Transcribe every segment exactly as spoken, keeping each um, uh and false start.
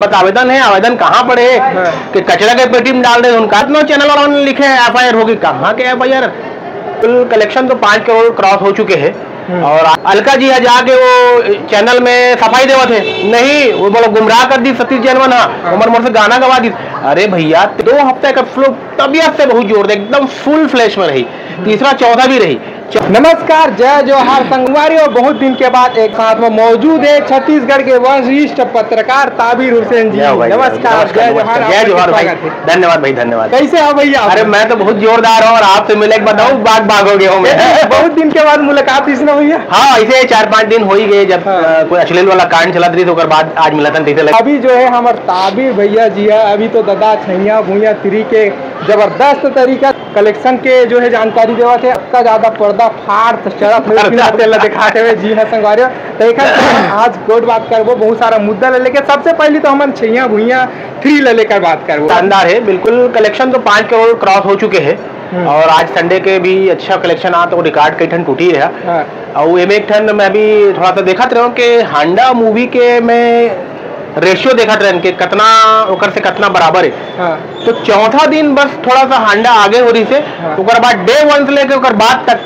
आवेदन है, आवेदन कहाँ पड़े है? हाँ। कि कचरा के पेटी में डाल रहे हैं उनका। इतना चैनल वालों ने लिखे हैं एफ आई आर होगी, कहाँ के एफ आई आर? कुल कलेक्शन तो पाँच करोड़ क्रॉस हो चुके हैं। हम्म। और अलका जी है जाके वो चैनल में सफाई देवत है, नहीं वो बोलो गुमराह कर दी सतीश जैन मन हा, हाँ। उमर मोर से गाना गवा दी। अरे भैया, दो हफ्ते का फ्लो तबीयत से बहुत जोर दे, एकदम फुल फ्लैश में रही, तीसरा चौथा भी रही। नमस्कार, जय जोहार संगवारी, और बहुत दिन के बाद एक साथ में मौजूद है छत्तीसगढ़ के वरिष्ठ पत्रकार ताबिर हुसैन जी। जय हो भाई, नमस्कार, नमस्कार, जय नमस्कार, जोहार, जय आपका जोहार भाई। स्वागत है। धन्यवाद भाई, धन्यवाद। कैसे हो भैया आप? अरे मैं तो बहुत जोरदार हूँ और आपसे मिले एक बार बहुत भाग भाग हो गया हूँ मैं। बहुत दिन के बाद मुलाकात हुई ना भैया? हाँ, ऐसे चार पाँच दिन हो ही गए जब, हाँ। अ, कोई अश्लील वाला कांड चलत रही तो ओकर बाद आज मिलत हन, तैसे लगे। अभी जो है हमारे ताबिर भैया जी है, अभी तो दादा छैया भुइया थ्री के जबरदस्त तरीका कलेक्शन के जो है जानकारी देवत हे। अतका ज्यादा पर्दा फाड़ चढ़त हुए पर्दा। फिल्म तेला दिखाते हुए जी हाँ संगवारी हो। तो एक आज गोठ बात करबो बहुत सारा मुद्दा ले लेके। सबसे पहले तो हमन छैया भुइया थ्री ले लेकर बात करबो। शानदार है, बिल्कुल कलेक्शन तो पाँच करोड़ क्रॉस हो चुके हैं। हम्म। और आज संडे के भी अच्छा कलेक्शन आ तो रिकॉर्ड कई ठन टूटी रहा। हाँ। और एमे एक ठन मैं भी थोड़ा सा देखत रहे हूँ कि हांडा मूवी के मैं रेशियो देखत रहन के कतना ओकर से कतना बराबर है। हाँ। तो चौथा दिन बस थोड़ा सा हांडा आगे हो रही से, हाँ। ओकर बाद डे वन से लेके ओकर बाद तक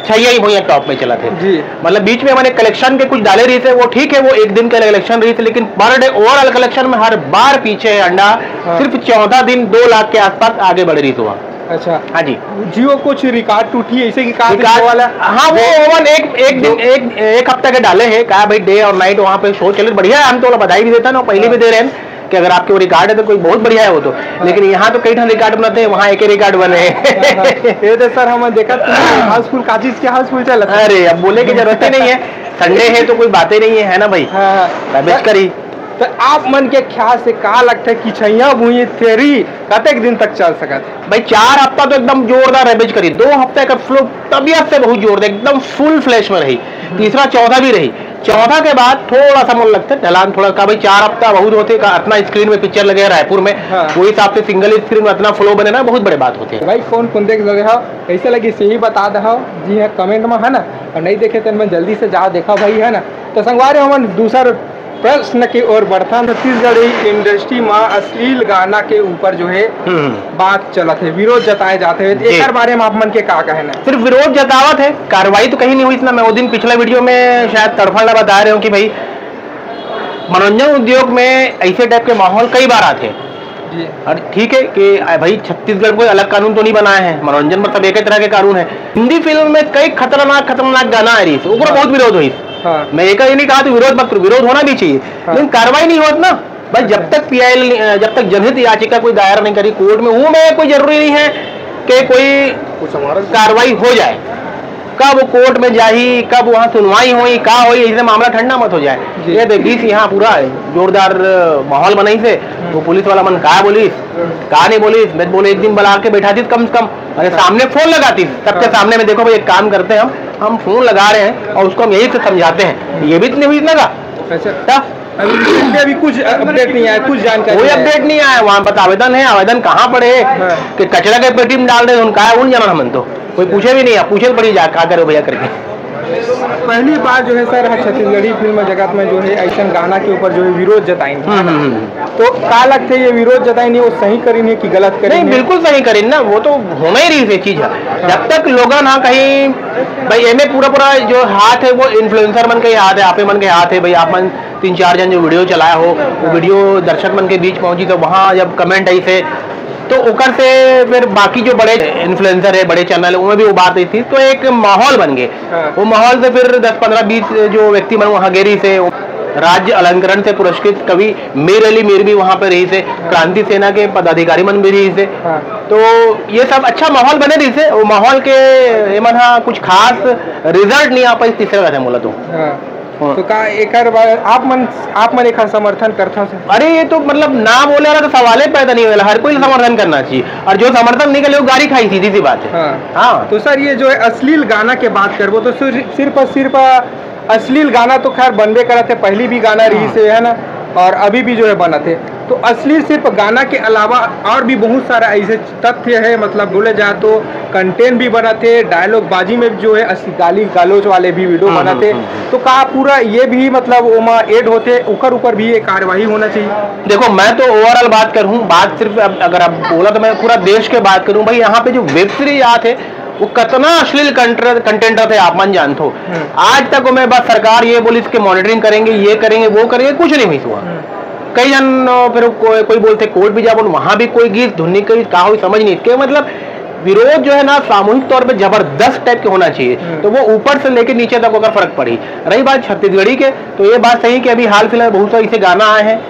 छैया ही भुइया टॉप में चलत हे। जी। मतलब बीच में हमन कलेक्शन के कुछ डाले रही थे, वो ठीक है, वो एक दिन के कलेक्शन रही थे, लेकिन पर डे ओवरऑल कलेक्शन में हर बार पीछे है हांडा। हाँ। सिर्फ चौदह दिन दो लाख के आसपास आगे बढ़ रही थी वहाँ। अच्छा। हाँ जी। जियो कुछ रिकॉर्ड टूटी है, ऐसे की कहा रिकॉर्ड वाला? हाँ, वो ओवन एक, एक दिन, हाँ। एक, एक हफ्ता के डाले हैं, कहा भाई डे और नाइट वहाँ पे शो चले, बढ़िया है, हम तो बधाई भी देता ना, पहले भी दे रहे हैं कि अगर आपके वो रिकॉर्ड है तो कोई बहुत बढ़िया है वो तो। हाँ। लेकिन यहाँ तो कई ठन रिकॉर्ड बनाते हैं, वहाँ एक ही रिकॉर्ड बने हैं। हाँ, हाँ। ये तो सर हम देखा हाउसफुल, का चीज के हाउसफुल चला था। अरे अब बोले की जरूरत ही नहीं है, संडे है तो कोई बातें नहीं है, है ना भाई? हाँ, हाँ। रमेश करी। तो आप मन के ख्याल से का लगता है कि छैया भुइया थ्री कतेक दिन तक चल सकत है? भाई चार हफ्ता तो एकदम जोरदार रमेश करी, दो हफ्ते का फ्लो तबीयत से बहुत जोर दे, एकदम फुल फ्लैश में रही। तीसरा चौथा भी रही, चौथा के बाद थोड़ा सा मन लगता है ढलान थोड़ा का भाई चार हफ्ता बहुत होते का इतना स्क्रीन में पिक्चर लगे है रायपुर में, हाँ। वो हिसाब से सिंगल स्क्रीन में इतना फ्लो बने ना बहुत बड़े बात होते हैं। भाई कौन कौन देख रहे हो, कैसे लगी सही बता दे हो जी हाँ कमेंट में, है ना? और नहीं देखे तो मैं जल्दी से जाओ देखा भाई, है ना? तो संगवारी हमन दूसर प्रश्न की ओर बढ़थन। छत्तीसगढ़ी इंडस्ट्री में अश्लील गाना के ऊपर जो है हम्म। बात चलत है, विरोध जताए जाते हैं, जी। एकर बारे में आप मन के का कहना है? सिर्फ विरोध जतावत है, कार्रवाई तो कहीं नहीं हुई। इतना मैं वो दिन पिछला वीडियो में शायद तड़फड़ ला बता रहे हूँ कि भाई मनोरंजन उद्योग में ऐसे टाइप के माहौल कई बार आते हैं। जी। और ठीक है कि आ, भाई छत्तीसगढ़ में कोई अलग कानून तो नहीं बनाया है, मनोरंजन में सब एक ही तरह के कानून है। हिंदी फिल्म में कई खतरनाक खतरनाक गाना आ रही है, ओकरो हाँ। बहुत विरोध हुई। हाँ। मैं एक ये नहीं कहा तो विरोध मत करो, विरोध होना भी चाहिए, हाँ। लेकिन कार्रवाई नहीं होत ना। भाई जब तक पी आई एल, जब तक जनहित याचिका कोई दायर नहीं करी कोर्ट में, वो में कोई जरूरी नहीं है कि कोई कुछ हमारा कार्रवाई हो जाए। कब कोर्ट में जाही, कब वहाँ सुनवाई होई, का होई, इससे मामला ठंडा मत हो जाए। जी। ये देखिस यहाँ पूरा जोरदार माहौल बनाइस हे, वो पुलिस वाला मन का बोलिस, का नहीं बोलिस, मैं बोले एक दिन बुला के बैठा दीस कम से कम, अरे हाँ। सामने फोन लगातीस, सबके हाँ। सामने में, देखो भाई एक काम करते हैं हम, हम फोन लगा रहे हैं और उसको हम यही से समझाते हैं, ये भी तो नहीं हुई इतना का। अच्छा। क्या? अभी recently अभी कुछ अपडेट नहीं आया, कुछ जानकारी कोई नहीं आया। अपडेट नहीं आया, वहाँ बस आवेदन है, आवेदन कहाँ पड़े है हाँ। कि कचरा के पेटी में डाल रहे हैं, उनका है, उन जाना हमन तो कोई पूछे भी नहीं है, पूछे तो पड़ी जा, का करो भैया करके। पहली बार जो है सर, हाँ, छत्तीसगढ़ी फिल्म जगत में जो है ऐसा गाना के ऊपर जो है विरोध जताइन। हम्म, हम्म, हम्म। तो का लगते ये विरोध जताइन, वो सही करिन है कि गलत करिन नहीं, है? बिल्कुल सही करिन ना, वो तो होना ही रही ये चीज है। जब तक लोगन हाँ कहीं भाई एमे पूरा पूरा जो हाथ है वो इन्फ्लुएंसर मन के हाथ है, आपे मन के हाथ है भाई, आप मन तीन चार जन जो वीडियो चलाया हो, वो वीडियो दर्शक मन के बीच पहुंची तो वहाँ जब कमेंट आई थे तो ओकर से फिर बाकी जो बड़े इन्फ्लुएंसर है, बड़े चैनल है, उनमें भी वो बात आई थी, तो एक माहौल बन गए। हाँ। वो माहौल से फिर दस, पन्द्रह, बीस जो व्यक्ति मन वहाँ गे रही थे, राज्य अलंकरण से पुरस्कृत कवि मीर अली मीर भी वहाँ पे रही थे, क्रांति सेना के पदाधिकारी मन भी रही थे। हाँ। तो ये सब अच्छा माहौल बने रही थे, वो माहौल के एमन हा कुछ खास रिजल्ट नहीं आ पाई, तीसरा कथा मोला तो। हाँ। हाँ। तो का एकर बारे आप मन, आप मन एकर समर्थन करथव सर? अरे ये तो मतलब ना बोले वाला तो सवाल ही पैदा नहीं होला, हर कोई समर्थन करना चाहिए, और जो समर्थन नहीं करे वो गारी खाई, सीधी सी बात है। हाँ। हाँ। तो सर ये जो है अश्लील गाना के बात करबो तो सिर-, सिर्फ और सिर्फ अश्लील गाना तो खैर बनबे करत है, पहली भी गाना रही हाँ। से है ना, और अभी भी जो है बनत है। तो अश्लील सिर्फ गाना के अलावा और भी बहुत सारा ऐसे तथ्य है, मतलब बोले जाए तो कंटेंट भी बनाते, डायलॉग बाजी में जो है अश्लील गाली गलौज वाले भी वीडियो हम्म, बनाते। हम्म, हम्म। तो का पूरा ये भी मतलब ओमा ऐड होते, ओकर ऊपर भी ये कार्रवाई होना चाहिए? देखो, मैं तो ओवरऑल बात करूँ, बात सिर्फ अब अगर आप बोला तो मैं पूरा देश के बात करूँ भाई। यहाँ पे जो वेब सीरीज आते, वो कितना अश्लील कंटेंट थे, आप मन जानते हो। हम्म। आज तक मैं बस सरकार ये बोली इसके मॉनिटरिंग करेंगे, ये करेंगे, वो करेंगे, कुछ नहीं हुई हुआ। हम्म। कई जन, अ, फिर को, कोई बोलते कोर्ट भी जाबो, वहाँ भी कोई गीत धुन नहीं, कहीं का हुई समझ नहीं। इसके मतलब विरोध जो है ना, सामूहिक तौर पे जबरदस्त टाइप के होना चाहिए। हम्म। तो वो ऊपर से लेके नीचे तक ओकर फर्क पड़ी। रही बात छत्तीसगढ़ी के, तो ये बात सही कि अभी हाल फिलहाल बहुत सारे ऐसे गाना आए हैं,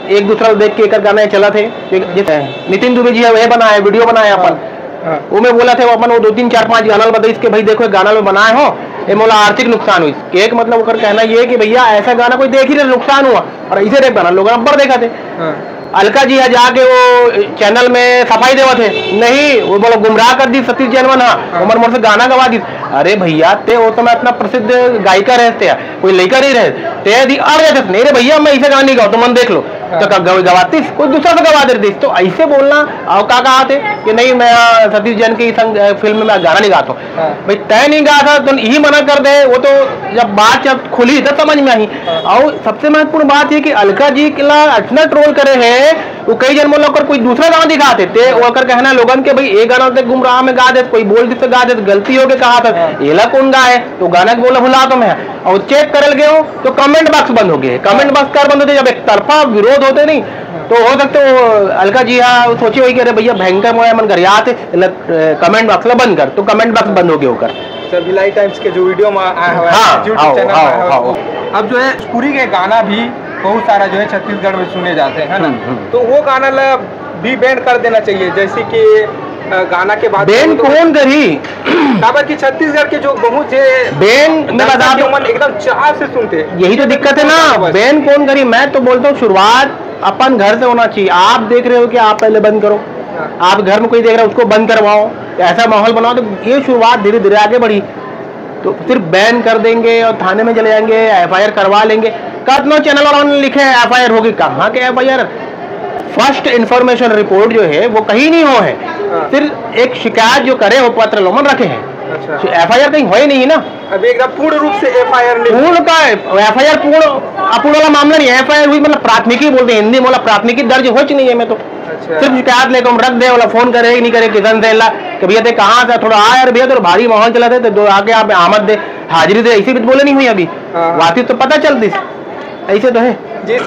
एक दूसरा को देख के एकर गाना ये चला थे। एक, जैसे नितिन दुबे जी है, वह बनाए, वीडियो बनाए अपन। हाँ। वो मैं बोला था, वो अपन वो दो तीन चार पांच गाना बताइस कि भाई देखो, एक गाना में बनाए हो, ये मोला आर्थिक नुकसान हुई। एक मतलब ओकर कहना ये है कि भैया ऐसा गाना कोई देख ही नहीं, नुकसान हुआ, और इसे देख गाना लोग अब्बड़ देखा थे। हाँ। अलका जी हा जाके वो चैनल में सफाई देवत हे, नहीं, वो बोला गुमराह कर दी सतीश जैन मन हा, हाँ। ओमन मोर से गाना गवा दी। अरे भैया, ते वो समय इतना प्रसिद्ध गायिका रहे थे, कोई लइका नहीं रहे, ते यदि अड़ जाते, नहीं रे भैया, मैं इसे गाना नहीं गाऊँ, तो मन देख लो। हाँ। तो कब गव-, गवातीस, कोई दूसरा से गवा देतीस। तो ऐसे बोलना, और का कहा थे कि नहीं, मैं, आ, सतीश जैन की संग, आ, फिल्म में गाना नहीं गाता हूँ। हाँ। भाई, तय नहीं गाता तो यही मना कर दे, वो तो जब बात जब खुली तब समझ में आई। हाँ। और सबसे महत्वपूर्ण बात ये कि अलका जी के ला इतना ट्रोल करे हैं, वो कई जन मोला ओकर कोई दूसरा गाना दिखाते थे, हाँ। ओकर कहना लोगन के भाई, ये गाना ते गुमराह में गा दे, कोई बोल दे तो गा दे, गलती हो के कहा था, हाँ। एला कौन गाए? तो गाना के बोला भुला तो मैं, और चेक करल गए हो तो कमेंट बॉक्स बंद हो गए। कमेंट बॉक्स कर बंद होते, जब एक तरफा विरोध होते नहीं, तो हो सकते वो अलका जी हा सोचे होही कि अरे भैया, भयंकर मोला मन गरियात हे, ल-, अ, कमेंट बॉक्स ला बंद कर, तो कमेंट बॉक्स बंद हो गए ओकर। अच्छा, भिलाई टाइम्स के जो वीडियो में आया हुआ है, हाँ, YouTube हाँ, चैनल में हाँ, आया हुआ हाँ। है। अब जो है भोजपुरी के गाना भी बहुत सारा जो है छत्तीसगढ़ में सुने जाते हैं, है ना? हम्म, हम्म। तो वो गाना ला भी बैन कर देना चाहिए, जैसे कि, अ, गाना के बाद बैन तो कौन करी? काबर कि छत्तीसगढ़ के जो बहुत जे बैन, मैं दर्शक बता दूं, मन एकदम चाव से सुनते हैं। यही तो दिक्कत है ना, बस। बैन कौन करी? मैं तो बोलता हूँ शुरुआत अपन घर से होना चाहिए। आप देख रहे हो कि आप पहले बंद करो, हाँ। आप घर में कोई देख रहा है उसको बंद करवाओ, ऐसा माहौल बनाओ, तो ये शुरुआत धीरे धीरे आगे बढ़ी। तो सिर्फ बैन कर देंगे और थाने में चले जाएंगे, एफआईआर करवा लेंगे। कतनो चैनल वालों ने लिखे एफआईआर होगी, कहाँ के एफआईआर? फर्स्ट इन्फॉर्मेशन रिपोर्ट जो है वो कहीं नहीं हो है, हाँ। सिर्फ एक शिकायत जो करे हो पत्र लोमन रखे हैं। अच्छा। तो एफआईआर कहीं हो ही नहीं ना। अभी एकदम पूर्ण रूप से एफआईआर नहीं। पूर्ण का एफआईआर पूर्ण अपूर्ण वाला मामला नहीं, एफआईआर हुई मतलब प्राथमिकी बोलते हैं हिंदी में, बोला प्राथमिकी दर्ज हो चुकी नहीं है। मैं तो अच्छा। सिर्फ शिकायत लेकर हम रख दे, वाला फोन करे नहीं करे किशन से ला कि भैया ते कहाँ से, थोड़ा आ यार भैया, थोड़ा भारी माहौल चला थे तो दो आके आप आमद दे, हाजिरी दे, ऐसी भी बोले नहीं हुई अभी। हाँ, हाँ। वापिस तो पता चलती ऐसे तो है। जी।